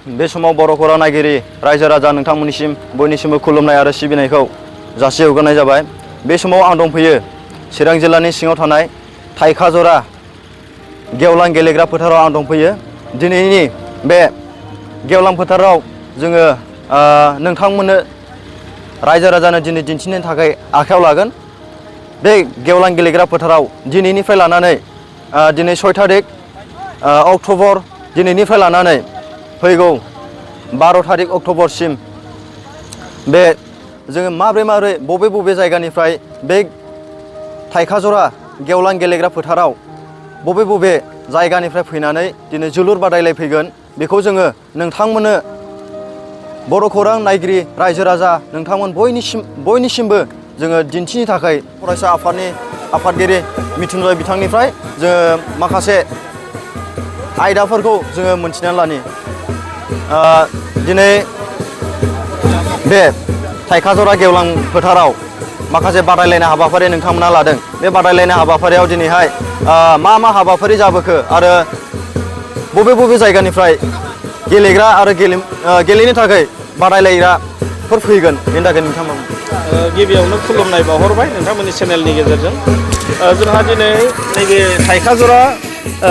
बे समाव बर' खौरां नायगिरि रायजो राजा नोंथांमोननिसिम बयनिसिमबो खुलुमनाय आरो सिबिनायखौ जासिहरग्रोनाय जाबाय। बे समाव आं दंफैयो चिरां जिल्लानि सिङाव थानाय थाइखाजरा गेवलां गेलेग्रा फोथाराव आं दंफैयो। दिनैनि बे गेवलां फोथाराव जोङो नोंथांमोननो रायजो राजानो दिनै दिन्थिनो थाखाय आखायाव लागोन। बे गेवलां गेलेग्रा फोथाराव दिनैनिफ्राय लानानै दिनै 6 थारिख अक्ट'बर दिनैनिफ्राय लानानै फैगौ 12 थारिख अक्ट'बरसिम बे जोङो माबोरै बबे जायगानिफ्राय बे थाइखाजरा गेवलां गेलेग्रा फोथाराव बबे जायगानिफ्राय फैनानै दिनै जोलुर बादायलायफैगोन बेखौ जोङो नोंथांमोननो बर' खौरां नायगिरि रायजो राजा नोंथांमोन बयनिसिमबो जोङो दिन्थिनो थाखाय फरायसा आफादनि आफादगिरि मिथुनजय बिथांनिफ्राय जोङो माखासे आयदाफोरखौ जोङो मोनथिनानै लानि। दिनै बे थाइखाजरा गेवलां फोथाराव माखासे बादायलायनाय हाबाफारि नोंथांमोना लादों। बे बादायलायनाय हाबाफारियाव दिनैहाय मा हाबाफारि जाबोखो आरो बबे जायगानिफ्राय गेलेग्रा आरो गेलेनो थाखाय बादायलायग्राफोर फैगोन बेनि थाखाय नोंथांमोन गिबियावनो खुलुमनाय बावहरबाय नोंथांमोननि चेनेलनि गेजेरजों। जोंहा दिनै नैबे थाइखाजरा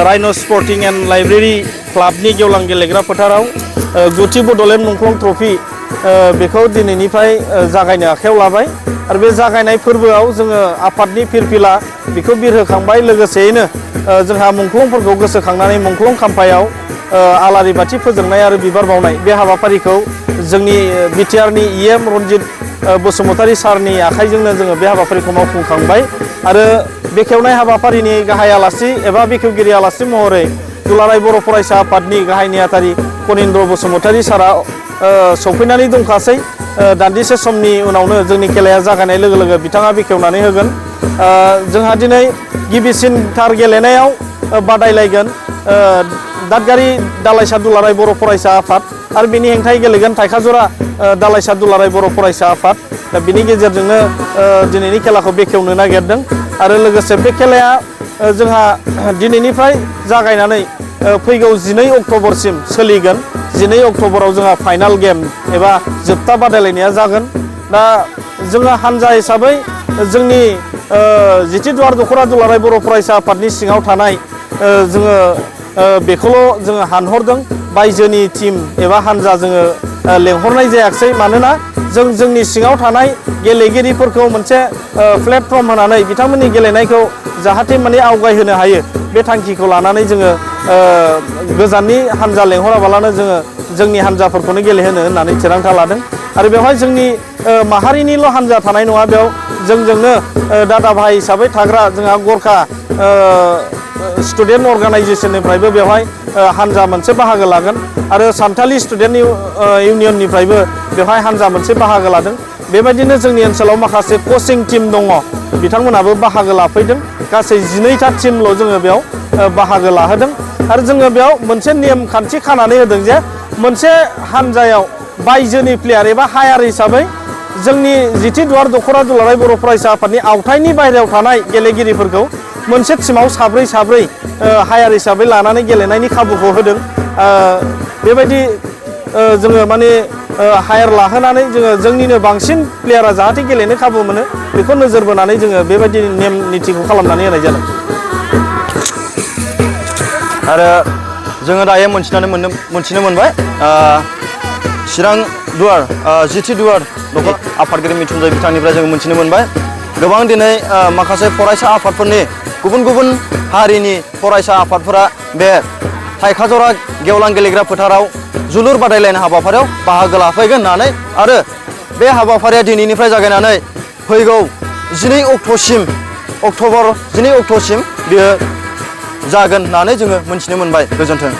राइन' स्पर्टिं एन्ड लाइब्रेरि क्लाबनि गेवलां गेलेग्रा फोथाराव 9थि बड'लेण्ड मुंख्लं ट्रफि बेखौ दिनैनिफ्राय जागायनो आखायाव लाबाय आरो बे जागायनाय फोरबोआव जोङो आफादनि फिरफिला बेखौ बिरहोखांबाय। लोगोसेयैनो जोंहा मुंख्लंफोरखौ गोसोखांनानै मुंख्लं खाम्फायाव आलारि बाथि फोजोंनाय आरो बिबार बावनाय बे हाबाफारिखौ जोंनि बिटिआरनि EM रन्जित बसुमतारी सारनि आखाइजोंनो जोङो बे हाबाफारिखौ मावफुंखांबाय आरो बेखेवनाय हाबाफारिनि गाहाय आलासि एबा बेखेवगिरि आलासि महरै दुलाराय बर' फरायसा आफादनि गाहाय नेहाथारि कनिन्द्र बसुमतारी सारा सौफैनानै दंखासै। दान्दिसे समनि उनावनो जोंनि खेलाया जागायनाय लोगो लोगो बिथाङा बेखेवनानै होगोन। जोंहा दिनै गिबिसिनथार गेलेनायाव बादायलायगोन दादगारि दालाइसा दुलाराय बर' फरायसा आफाद आरो बिनि हेंथायै गेलेगोन थाइखाजरा दालाइसा दुलाराय बर' फरायसा आफाद। दा बिनि गेजेरजोंनो दिनैनि खेलाखौ बेखेवनो नागिरदों आरो लोगोसे बे खेलाया जोंहा दिनैनिफ्राय जागायनानै फैगौ 12 अक्ट'बरसिम सोलिगोन। 12 अक्ट'बराव जोंहा फाइनाल गेम एबा जोबथा बादायलायनाया जागोन। दा जोङो हानजा हिसाबै जोंनि जिथिदुवार दख'रा दुलाराय बर' फरायसा आफादनि सिङाव थानाय जोङो बेखौल' जोङो हानहरदों। बायजोनि टिम एबा हानजा जोङो लेंहरनाय जायाखिसै। मानोना जों जोंनि सिङाव थानाय गेलेगिरिफोरखौ मोनसे प्लेटफर्म होनानै बिथांमोननि गेलेनायखौ जाहाथे माने आवगायहोनो हायो बे थांखिखौ लानानै जोङो गोजाननि हानजा लेंहराबालानो जोङो जोंनि हानजाफोरखौनो गेलेहोनो होननानै थिरांथा लादों आरो बेवहाय जोंनि माहारिनिल' हानजा थानाय नङा। बेयाव जोंजोंनो दादा भाइ हिसाबै थाग्रा जोंहा गरखा स्टुडेन्ट अर्गानाइजेसननिफ्रायबो बेवहाय हानजा मोनसे बाहागो लागोन आरो सानथालि स्टुडेन्ट इउनियननिफ्रायबो बेवहाय हानजा मोनसे बाहागो लादों। बेबायदिनो जोंनि ओनसोलाव माखासे कचिं टिम दङ, बिथांमोनाबो बाहागो लाफैदों। गासै 12टा टिमल' जोङो बेयाव बाहागो लाहोदों आरो जोङो बेयाव मोनसे नेम खान्थि खानानै होदों जे मोनसे हानजायाव बायजोनि प्लेयार एबा हायार हिसाबै जोंनि जिथिदुवार दख'रा दुलाराय बर' फरायसा आफादनि आवथायनि बायहेरायाव थानाय गेलेगिरिफोरखौ मोनसे टिमाव साब्रै हायार हिसाबै लानानै गेलेनायनि खाबुखौ होदों। बेबायदि जोङो माने हायार लाहोनानै जोङो जोंनिनो बांसिन प्लेयारा जाहाथे गेलेनो खाबु मोनो बेखौ नोजोर बोनानै जोङो बेबायदि नेम निथिखौ खालामनानै होनाय जादों। आरो जोङो दायो मोनथिनो मोनबाय चिरां दुवार जिथिदुवार दख'रा आफादगिरि मिथुनजय बिथांनिफ्राय जोङो मोनथिनो मोनबाय गोबां दिनै माखासे फरायसा आफादफोरनि गुबुन हारिनि फरायसा आफादफोरा बे थाइखाजरा गेवलां गेलेग्रा फोथाराव जोलुर बादायलायनाय हाबाफारियाव बाहागो लाफैगोन होननानै आरो बे हाबाफारिया दिनैनिफ्राय जागायनानै फैगौ 12 अक्ट'सिम बेयो जागोन होननानै जोङो मोनथिनो मोनबाय। गोजोन्थों।